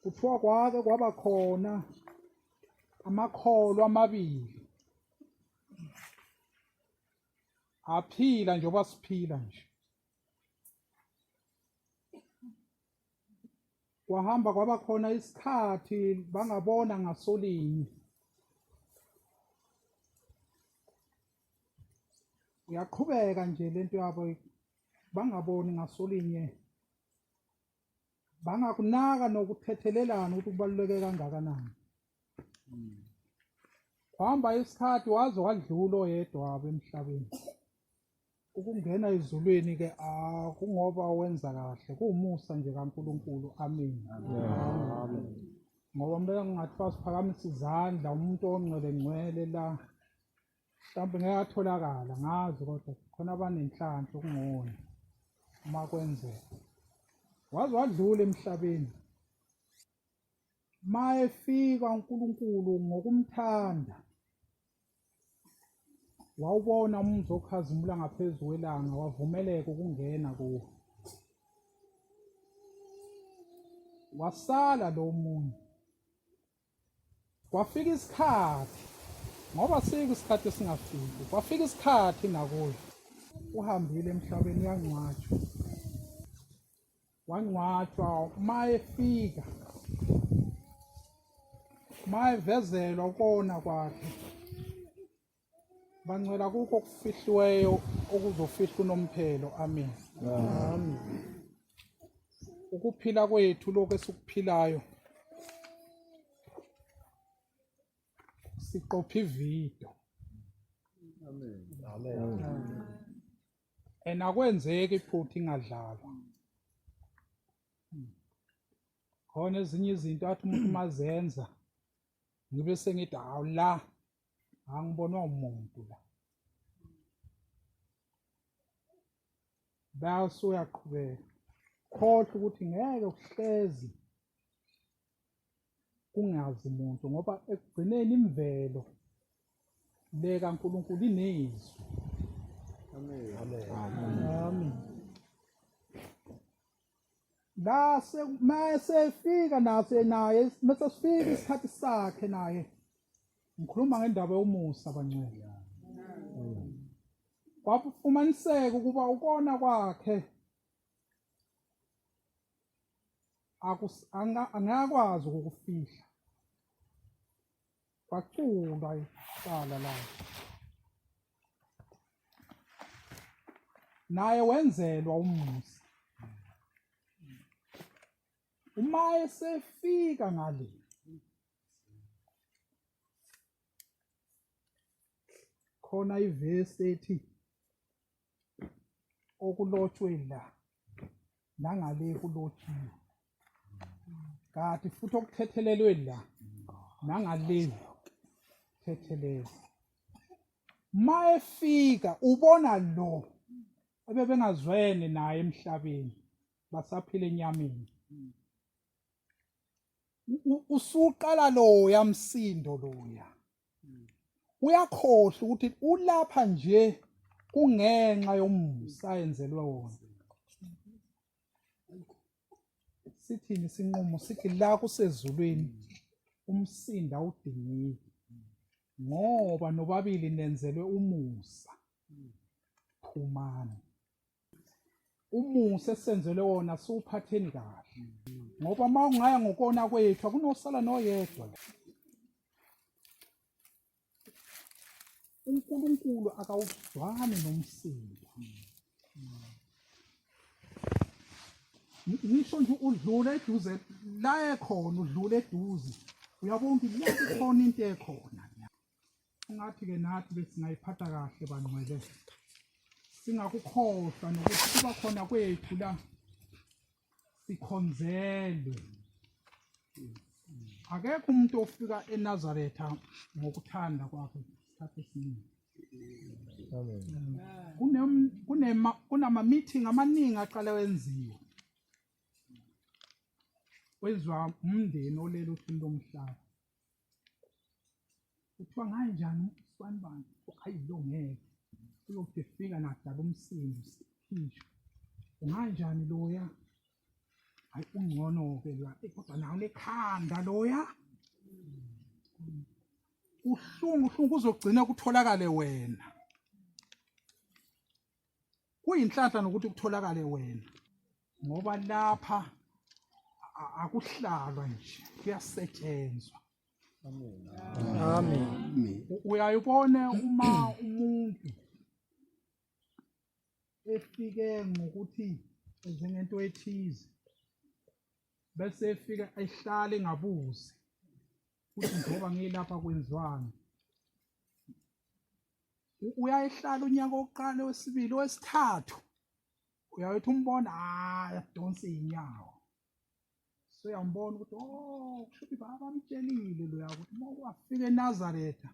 Kuthiwa kwake kwaba khona amakholwa amabili aphila njengoba siphila nje. Kwahamba kwaba khona isikhathi bangabona ngasolinye. Uyaqhubeka nje lento yabo bangaboni ngasolinye bangakunaka nokuthethelelana ukuthi kubaluleke kangakanani. Kwahamba isikhathi waze wadlula oyedwa wabo emhlabeni. Ukungena ezulwini ke akungoba wenza kahle, kuwumusa nje kaNkulunkulu. Amen. Amen. Ngoba uma kungathiwa siphakamisa izandla umuntu ongcwele ngcwele la mhlawumbe ngeke atholakala ngazi kodwa khona abanenhlanhla okungona uma kwenzeka waze wadlula emhlabeni Mayefika uNkulunkulu ngokumthanda wawubona umuzi okhazimula ngaphezu kwelanga wavumeleka ukungena kuwo. Wasala lo munye. Kwafika isikhathi ngoba sikho isikhathi esingafiki. Kwafika isikhathi nakuye. Uhambile emhlabeni uyangcwatshwa. Wangcwatshwa uma efika uma evezelwa ukona kwakhe bangcwela kukho okufihliweyo okuzofihla unomphelo. Amen. Amen. Ukuphila kwethu lokhu esikuphilayo siqopha ividiyo. Amen. Amen. And akwenzeki iphutha ingadlalwa. Khona ezinye izinto athi umuntu mazenza ngibe sengithi hawu la angibonwa umuntu la. Base uyaqhubeka. Khohlwa ukuthi ngeke kuhlezi kungazi muntu ngoba ekugcineni imvelo le kaNkulunkulu inezwi. Amen. Amen. La masefika nase naye mase sifika isikhathi sakhe naye ngikhuluma ngendaba yomusa bangcwele. Kwafumaniseka ukuba ukona kwakhe angakwazi ukukufihla kwaculwa icala lakhe naye wenzelwa umusa uma esefika ngale khona ivesi ethi okulotshwe la nangale kulotshiwe kati futhi okuthethelelwe la nangale thethelelwe ma efika ubona lo ebebengazwene naye emhlabeni basaphila enyameni usuqala loya msindo loya uyakhohlwa ukuthi ulapha nje kungenxa yomusa ayenzelwe wona. Sithini isinqumo? Sithi la kusezulwini umsindo awudingeki ngoba nobabili nenzelwe umusa. Phumani. Umusa esenzelwe wona siwuphatheni kahle ngoba uma ungaya ngokona kwethu akunosala noyedwa la. uNkulunkulu akawuzwani nomsindo. Ngisho nje udlula eduze la ekhona udlula eduze uyabona ukuthi la kukhona into ekhona. Ungathi-ke nathi besingayiphatha kahle bangcwele singakukhohlwa nokuthi kuba khona kwethu la sikhonzelwe. Akekho umuntu ofika eNazaretha ngokuthanda kwakhe isikhathi esiningi. Kunama-meeting amaningi aqale wenziwa wenziwa umndeni olele ohlwini lomhlaba. Kuthiwa nganjani usibani bani hayi lo ngeke uyokuthi efika nadala umsindo sikhishwe unganjani loya Hayi ungcono-ke loya, eyi kodwa nawo unekhanda loya. Uhlungu uhlungu kuzogcina kutholakale wena. Kuyinhlanhla nokuthi kutholakale wena ngoba lapha akuhlalwa nje kuyasetshenzwa. Amen. Uyayibona uma umuntu efike ngokuthi eze ngento ethize bese efika ehlale engabuzi ukuthi njengoba ngilapha kwenziwani uyayihlala unyaka wokuqala wesibili wesithathu uyayithi umbona hayi adonsa iy'nyawo seyambona ukuthi oh kusho ukuthi babamtshelile loya ukuthi uma wafika eNazaretha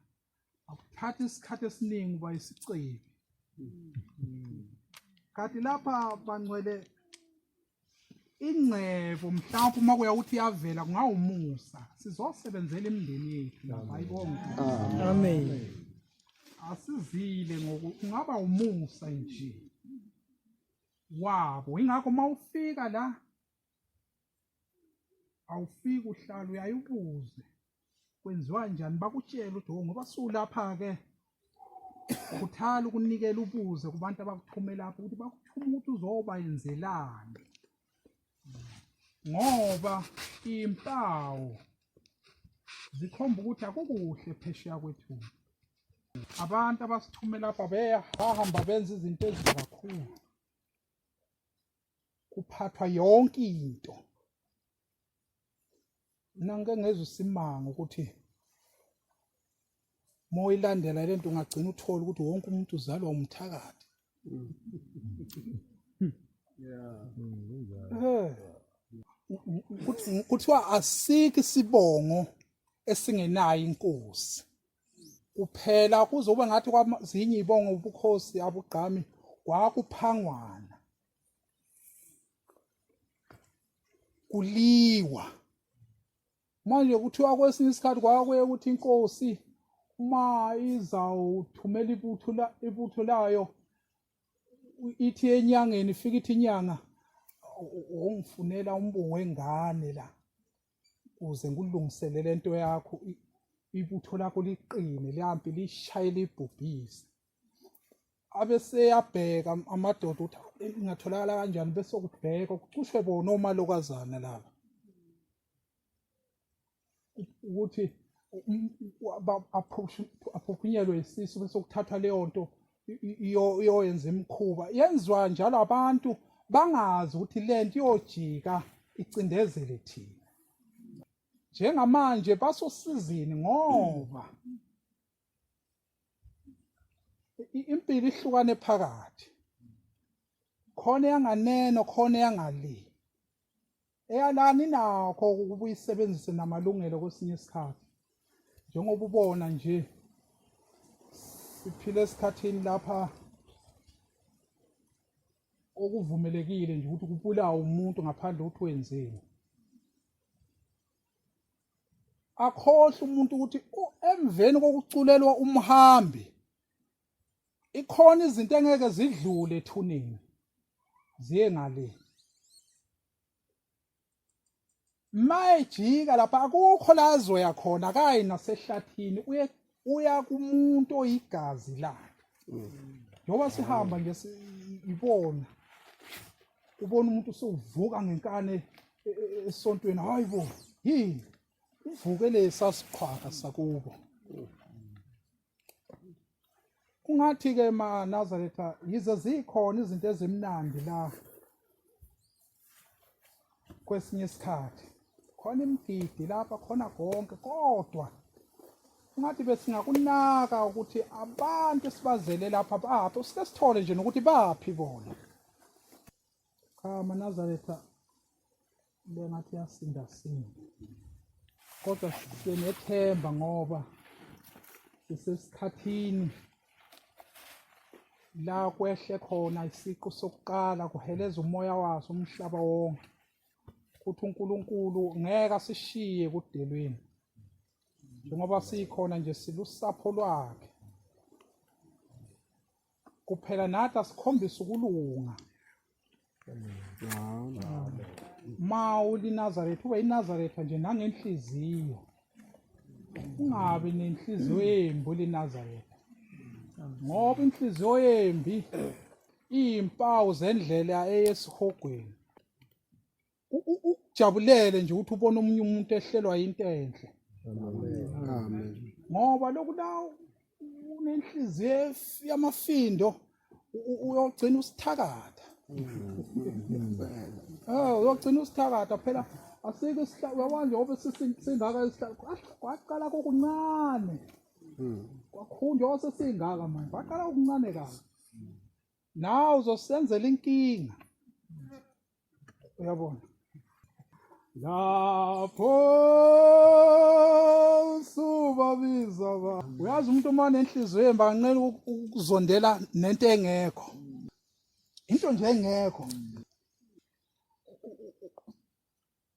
akuthatha isikhathi esiningi uba isicebi kanti lapha bangcwele ingcebo mhlawumbe uma kuya ukuthi iyavela kungawumusa sizosebenzela imindeni yethu lapha ayibonge amen asizile ngoku kungaba umusa nje wabo ingakho uma ufika la awufiki uhlala uyaye ubuze kwenziwa njani bakutshela ukuthi oh ngoba sulapha ke khuthala ukunikela ubuze kubantu abakuthume lapho ukuthi bakuthuma ukuthi uzoba yenzelani ngoba impawu zikhomba ukuthi akukuhle phesheya kwethuna abantu abasithume lapha behamba benza izinto ezikakhulu kuphathwa yonke into mina ngike ngezwe isimanga ukuthi uma uyilandela le nto ungagcina uthole ukuthi wonke umuntu uzalwa umthakathi kuthiwa asikho isibongo esingenayo inkosi kuphela kuzoba ngathi kwazinye ibongo ubukhosi abugqami kwakuphangwana kuliwa manje kuthiwa kwesinye isikhathi kwakuye ukuthi inkosi uma izawuthumela ibutho ibutho layo ithi enyangeni ifika ithi inyanga ungifunela umbungu wengane la ukuze ngikulungisele lento yakho ibutho lakho liqine lihambe lishaye libhubhise abeseyabheka amadoda ukuthi ingatholakala kanjani bese kubheka kucushwe bona omalokazana laba ukuthi aphuphunyelwe isisu bese kuthathwa leyo nto iyoyenza imikhuba yenziwa njalo abantu bangazi ukuthi lento iyojika icindezele thina njengamanje basosizini ngoba impilo ihlukane phakathi khona yanganeno khona yangale eyalani nakho ukuba uyisebenzise namalungelo kwesinye isikhathi njengoba ubona nje siphila esikhathini lapha okuvumelekile nje ukuthi kubulawe umuntu ngaphandle ukuthi wenzeni akhohle umuntu ukuthi emveni kokuculelwa umhambi ikhona izinto engeke zidlule ethuneni ziye ngale mayejika lapha akukho la azoya khona akayi nasehlathini uye uya kumuntu oyigazi lakhe njengoba sihamba nje ibona ubona umuntu usewuvuka ngenkani esontweni hayi bo yini uvuke lesa siqhwaga sakubo Kungathi-ke maNazaretha yize zikhona izinto ezimnandi la kwesinye isikhathi khona imigidi lapha khona konke kodwa ungathi besingakunaka ukuthi abantu esibazele lapha baphi sike sithole nje nokuthi baphi bona cha maNazaretha le ngathi yasinda sinda kodwa sinethemba ngoba sisesikhathini la kwehle khona isiqu sokuqala kuheleza umoya waso umhlaba wonke kuthi uNkulunkulu ngeke asishiye kudelweni njengoba sikhona nje silusapho lwakhe kuphela nathi asikhombise ukulunga. Amen. Ma uliNazaretha ube iNazaretha nje nangenhliziyo. Ungabi nenhliziyo embi uliNazaretha. Ngoba inhliziyo embi iyimpawu zendlela eyesihogweni. Ukujabulele nje ukuthi ubone omunye umuntu ehlelwa into enhle. Amen. Ngoba lokhu la unenhliziyo yamafindo uyogcina usithakatha. Eh uyogcina usithakatha phela asike isihlahla njengoba sisingaka isihlahla kwaqala kokuncane. Kwakhulu njengoba sesingaka manje kwaqala kokuncane kabi. Nawe uzosenzela inkinga. Uyabona? Lapho subabiza ba. Uyazi umuntu uma nenhliziyo embi akanqeni ukuzondela nento engekho. Into nje engekho.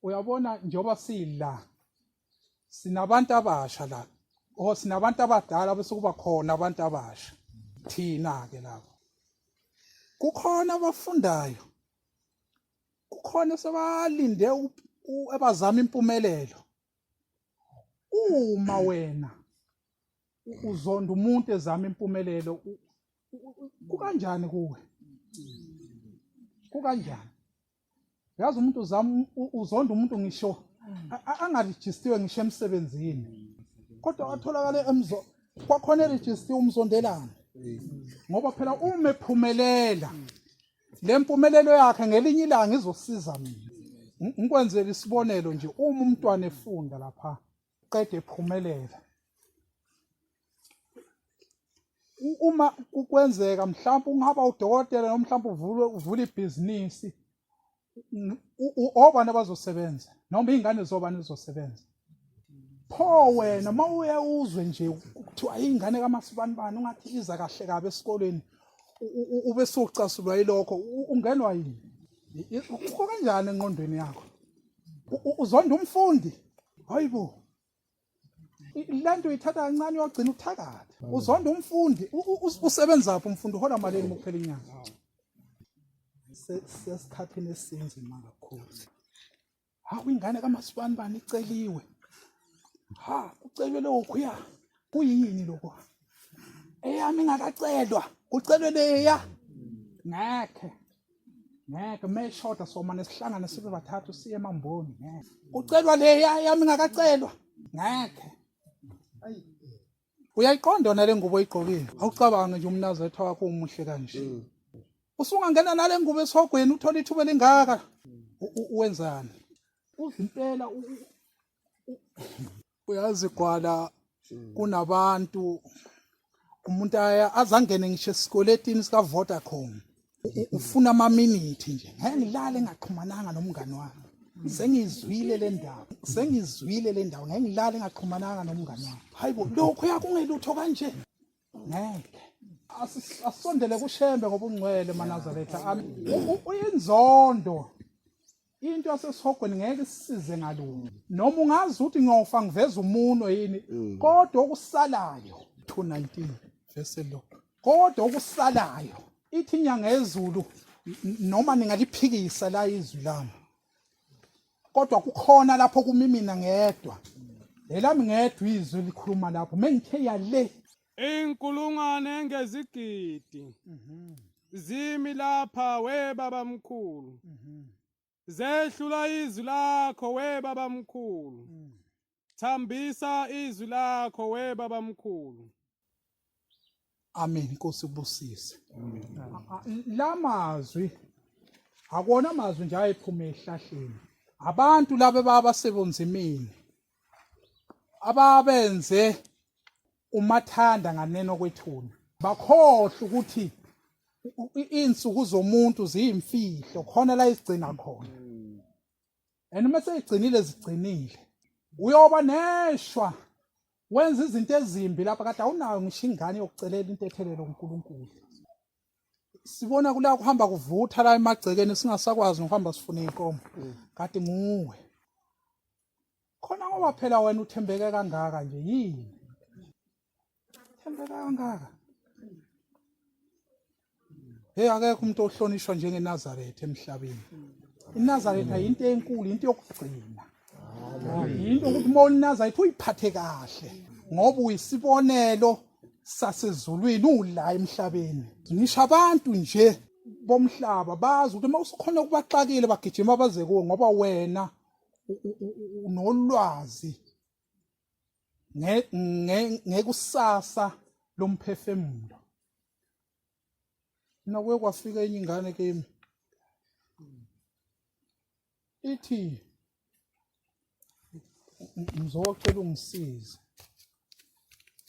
Uyabona njengoba sila sinabantu abasha la. Oh sinabantu abadala bese kuba khona abantu abasha. Thina ke labo. Kukhona abafundayo. Kukhona sebalinde abazama impumelelo. Uma wena uzonda umuntu ezama impumelelo kukanjani kuwe? Kukanjani? Yazi umuntu uzama uzonda umuntu ngisho angarejistiwe ngisho emsebenzini. Kodwa atholakale emzo kwakhona erejistiwe umzondelana. Ngoba phela uma ephumelela le mpumelelo yakhe ngelinye ilanga izosiza mina. Ngikwenzele isibonelo nje uma umntwana efunda lapha qede ephumelela uma kwenzeka mhlawumbe ungaba udokotela noma mhlawumbe uvule uvule ibhizinisi obani abazosebenza noma iy'ngane zobani zizosebenza pho wena uma uye uzwe nje kuthiwa ingane kamasibanibani ungathi iza kahle kabi esikolweni ube sucasulwa yilokho ungenwa yini kukho kanjani engqondweni yakho uzonda umfundi hayibo lento uyithatha kancane uyogcina uthakatha uzonda umfundi usebenzaphi umfundi uhola malini ukuphela inyanga sesikhathini esinzima kakhulu hawu ingane kamasibani bani iceliwe ha kucelwe lokhuya kuyini lokho eyami ingakacelwa kucelwe leya ngekhe ngeke meshoda somane sihlangane sibe bathathu siye emamboni ngeke kucelwa leya yami ingakacelwa ngeke uyayiqonda yona le ngubo oyigqokile awucabange nje umnazaretha wakho umuhle kanje usungangena nale ngubo esihogweni uthole ithuba elingaka wenzani uzimpela uyazi gwala kunabantu umuntu aya azangene ngisho esikoletini sika Vodacom ufuna ama minute nje ngeke ngilale ngaxhumananga nomngani wami sengizwile le ndaba sengizwile le ndaba ngeke ngilale ngaxhumananga nomngani wami hayibo lokho yakungelutho kanje ngeke asondele kushembe ngoba ungcwele manazaretha uyinzondo into yasesihogweni ngeke isisize ngalutho noma ungazi ukuthi ngiyofa ngiveza umunwe yini mm. kodwa okusalayo 219 verse lo kodwa okusalayo ithi inyanga yezulu noma ningaliphikisa la izwi lami kodwa kukhona lapho kumi mina ngedwa elami ngedwa izwi likhuluma lapho mengithe yale Inkulungwane engezigidi zimi lapha we babamkhulu zehlula izwi lakho we babamkhulu thambisa izwi lakho we babamkhulu Amen Nkosi kubusise lamazwi akona amazwi nje ayephuma ehlahleni abantu laba babasebunzimini ababenze umathanda nganeno kwethuna bakhohlwa ukuthi iy'nsuku zomuntu ziyimfihlo khona la izigcina khona and uma seyigcinile zigcinile uyoba neshwa wenza izinto ezimbi lapha kade awunayo ngisho ingane yokucelela intethelelo kuNkulunkulu sibona kula kuhamba kuvutha la emagcekeni singasakwazi nokuhamba sifuna inkomo kade nguwe khona ngoba phela wena uthembeke kangaka nje yini thembeka kangaka hey akekho umuntu ohlonishwa njengeNazaretha emhlabeni INazaretha yinto enkulu, into yokugcina. Yinto ukuthi uma uyiNazaretha uyiphathe kahle ngoba uyisibonelo sasezulwini ula emhlabeni. Ngisho abantu nje bomhlaba bazi ukuthi uma usukhona ukubaxakile bagijima baze kuwe ngoba wena unolwazi ngekusasa lomphefemulo. Mina kuye kwafika enye ingane kimi ithi ngizocela ungisize.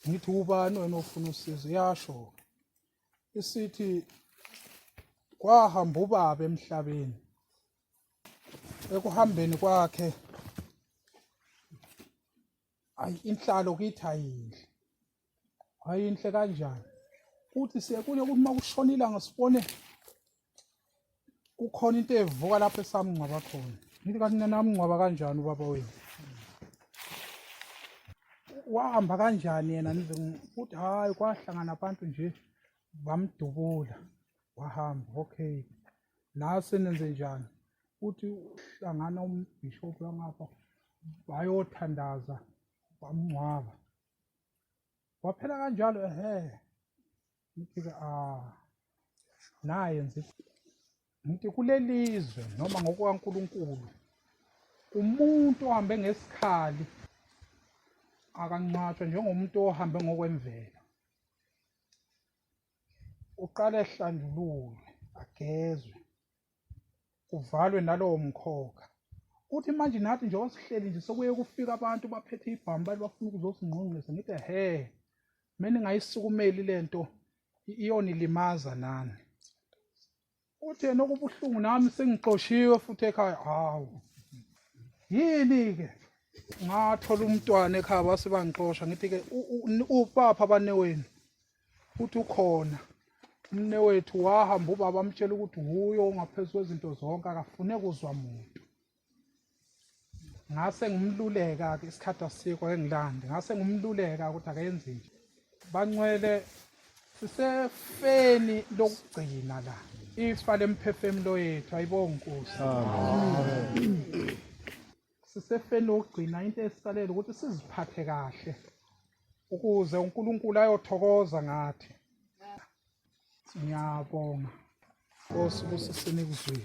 Ngithi ubani wena ofuna usizo? Yasho isithi kwahamba ubaba emhlabeni ekuhambeni kwakhe ayi inhlalo kithi ayinhle ayinhle kanjani kuthi siyekule ukuthi uma kushona ilanga sibone kukhona into evuka lapho esamngcwaba khona ngithi kanti nina namngcwaba kanjani ubaba wenu wahamba kanjani yena nize kuthi hayi kwahlangana abantu nje bamdubula wahamba okay nase nenze njani uthi uhlangana umbhishobhi wangapha bayothandaza bamngcwaba waphela kanjalo ehe ngithi-ke ah naye nje ngithi kulelizwe noma ngokukaNkulunkulu umuntu ohambe ngesikhali akangcwatshwa njengomuntu ohambe ngokwemvelo uqale ehlanjululwe agezwe kuvalwe nalowo mkhokha uthi manje nathi njengoba sihleli nje sekuye kufika abantu baphethe ibhamu bali bafuna ukuzosingqongqisa ngithi he mina ngayisukumeli lento iyonilimaza nani uthi yena okubuhlungu nami sengixoshiwe futhi ekhaya hawu yini-ke ngathola umntwana ekhaya base bangixosha ngithi-ke upapha abanewenu futhi ukhona umnewethu wahamba ubaba amtshela ukuthi wuye ongaphezu kwezinto zonke akafune kuzwa muntu ngase ngimluleka ke isikhathi asikho ake ngilande ngase ngimluleka ukuthi akayenzi nje bancwele sisefeni lokugcina la ifa lemphefemulo yethu ayibonga Nkosi amen sisefeni lokugcina into esisalele ukuthi siziphathe kahle ukuze uNkulunkulu ayothokoza ngathi ngiyabonga Nkosi busisini kuzwile.